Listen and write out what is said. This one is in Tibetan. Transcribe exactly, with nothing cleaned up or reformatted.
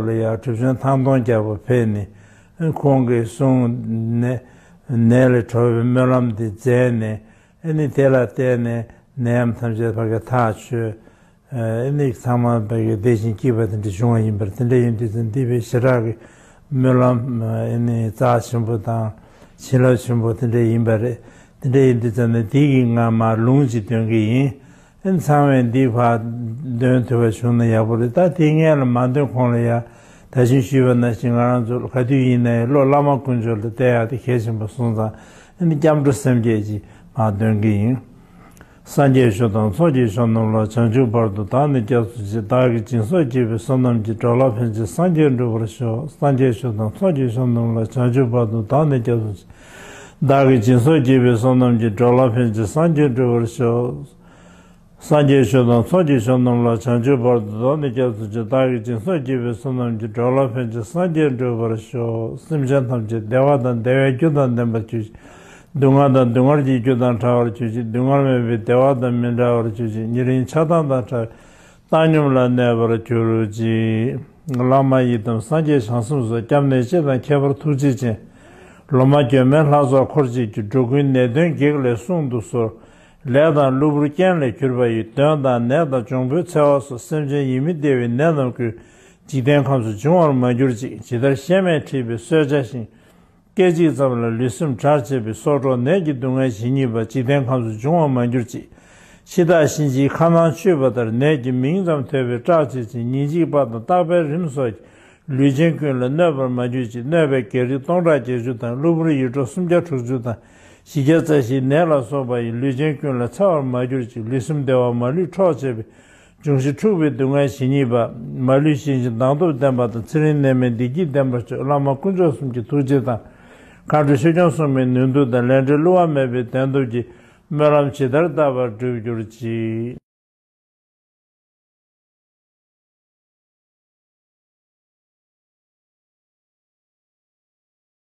ལ་ཡང་གྲུབ་ཆེན་ཐང་སྟོང་རྒྱལ་པོ་ཕེབས་ནས། ཁོང་གིས་གསུངས་ནས། ནད་ལས་གྲོལ་བའི་སྨོན་ལམ་འདི་མཛད་ནས། ཨ་ནི་དེ་ལ་བརྟེན་ནས་ནད་ཡམས་ཐམས་ཅད་ཕ་གི་ཐག་ཆོད། ཨ་ནི་ཚང་མ་ཕ་གི་བདེ་ཞིང་སྐྱིད་པ་དེ་འདྲ་བྱུང་བ་ཡིན་པར། དེ་འདྲ་ཡིན་དུས་ཙམ་འདི་བའི་ཞེ་དྲག་གི་སྨོན་ལམ་ཨ་ནི་རྩ་ཆེན་པོ་དང་བྱིན་རླབས་ཆེན་པོ་དེ་འདྲ་ཡིན་པ་རེད། དེ་འདྲ་ཡིན་དུས་ཙམ་ནས་འདི་གི་ང་མར་ལུང་ཅིག་འདོན་གི་ཡིན། ཨ་ནི་ཚང་མས་འདི་ཕར་འདོན་ཐུབ་པ་བྱུང་ན་ཡག་པོ་རེད། ད་དེ་སྔོན་ལ་མ་འདོན་གོང་ལ་ཡ། ད་གིན་ཞུས་པ་ནང་བཞིན་ང་རང་ཚོ་ག་དུས་ཡིན་ནའི་བློ་བླ་མ་དཀོན་མཆོག་ལ་གཏད་ཡག་དེ་གལ་ཆེན་པོ་སོང་ཙང་། ཨ་ནི་སྐྱབས་འགྲོ་སེམས་བསྐྱེད་ཅིག་མར་འདོན་གི་ཡིན། སངས་རྒྱས་ཆོས་དང་ཚོགས་ཀྱི་མཆོག་རྣམས་ལ། བྱང་ཆུབ་བར་དུ་བདག་ནི་སྐྱབས་སུ་མཆི། བདག་གིས་སྦྱིན་སོགས་བགྱིས་པའི་བསོད་ནམས་ཀྱིས། འགྲོ་ལ་ཕན་ཕྱིར་སངས་རྒྱས་འགྲུབ་པར་ཤོག་སངས་རྒྱས་ཆོས་དང་ཚོགས་ཀྱི་མཆོག་རྣམས་ལ། བྱང་ཆུབ་བར་དུ་བདག་ནི་སྐྱབས་སུ་མཆི། བདག་གིས་སྦྱིན་སོགས་བགྱིས་པའི་བསོད་ནམས་ཀྱིས། འགྲོ་ལ་ཕན་ཕྱིར་སངས་རྒྱས་འགྲུབ་པར་ཤོག་སངས་རྒྱས་ཆོས་དང་ཚོགས་ཀྱི་མཆོག་རྣམས་ལ། བྱང་ཆུབ་བར་དུ་བདག་ནི་སྐྱབས་སུ་མཆི། བདག་གིས་སྦྱིན་སོགས་བགྱིས་པའི་བསོད་ནམས་ཀྱིས། འགྲོ་ལ་ཕན་ཕྱིར་སངས་རྒྱས་འགྲུབ་པར་ཤོག་སེམས་ཅན་ཐམས་ཅད་བདེ་བ་དང་བདེ་བའི་རྒྱུ་དང་ལྡན་པར་གྱུར་ཅིག་སྡུག་བསྔལ་དང་སྡུག་བསྔལ་གྱི་རྒྱུ་དང་བྲལ་བར་གྱུར་ཅིག་སྡུག་བསྔལ་མེད་པའི་བདེ་བ་དང་མི་འབྲལ་བར་གྱུར་ཅིག་ཉེ་རིང་ཆགས་སྡང་དང་བྲལ་བའི་བཏང་སྙོམས་ལ་གནས་པར་གྱུར་ཅིག་བླ་མ་ཡི་དམ་སངས་རྒྱས་བྱང་སེམས་སོགས། སྐྱབས་གནས་སྤྱི་དང་ཁྱད་པར་ཐུགས་རྗེ་ཅན། ལོ་མ་གྱོན་མའི་ལྷ་ཚོགས་འཁོར་བཅས་ཀྱིས། འགྲོ་ཀུན་ནད་གདོན་བགེགས་ལས་བསྲུང་དུ་གསོལ། ལས་དང་གློ་བུར་རྐྱེན་ལས་གྱུར་པ་ཡི། གདོན་དང་ནད་དང་འབྱུང་པོའི་འཚེ་བ་སོགས། སེམས་ཅན་ཡིད་མི་བདེ་བའི་ནད་རྣམས་ཀུན། འཇིག་རྟེན་ཁམས་སུ་འབྱུང་བར་མ་གྱུར་ཅིག་ཇི་ལྟར་གཤེད་མས་འཁྲིད་པའི་གསོད་བྱ་བཞིན། སྐད་ཅིག་ཙམ་ལ་ལུས་སེམས་འབྲལ་བྱེད་པའི། སྲོག་འཕྲོག་ནད་ཀྱི་སྡུག་བསྔལ་ཇི་སྙེད་པ། འཇིག་རྟེན་ཁམས་སུ་འབྱུང་བར་མ་གྱུར་ཅིག་འཆི་བདག་གཤིན་རྗེའི་ཁ་ནང་ཆུད་པ་ལྟར། ནད་ཀྱི་མིང་ཙམ་ཐོས་པས་སྐྲག་བྱེད་ཅིང་། ཉིན་གཅིག་པ་དང་རྟག་པའི་རིམས་སོགས་ཀྱིས། ལུས་ཅན་ཀུན་ལ་གནོད་པར་མ་གྱུར་ཅིག་གནོད་པའི་བགེགས་རིགས་སྟོང་ཕྲག་བརྒྱད་ཅུ་དང་། གློ་བུར་ཡེ་འདྲོག་སུམ་བརྒྱ་དྲུག་ཅུ་དང་། བཞི་བརྒྱ་རྩ་བཞིའི་ནད་ལ་སོགས་པ་ཡིས། ལུས་ཅན་ཀུན་ལ་འཚེ་བར་མ་གྱུར་ཅིག་ལུས་སེམས་བདེ་བ་མ་ལུས་འཕྲོག་བྱེད་པའི། འབྱུང་བཞི་འཁྲུགས་པའི་སྡུག་བསྔལ་ཇི་སྙེད་པ། མ་ལུས་ཞི་ཞིང་མདངས་སྟོབས་ལྡན་པ་དང་། ཚེ་རིང་ནད་མེད་བདེ་སྐྱིད་ལྡན་པར་ཤོག་བླ་མ་དཀོན་མཆོག་གསུམ་གྱི་ཐུགས་རྗེ་དང་། མཁའ་འགྲོ་ཆོས་སྐྱོང་སྲུང་མའི་ནུས་མཐུ་དང་། ལས་འབྲས་བསླུ་བ་མེད་པའི་བདེན་སྟོབས་ཀྱིས། སྨོན་ལམ་ཇི་ལྟར་བཏབ་པར་འགྲུབ་གྱུར་ཅིག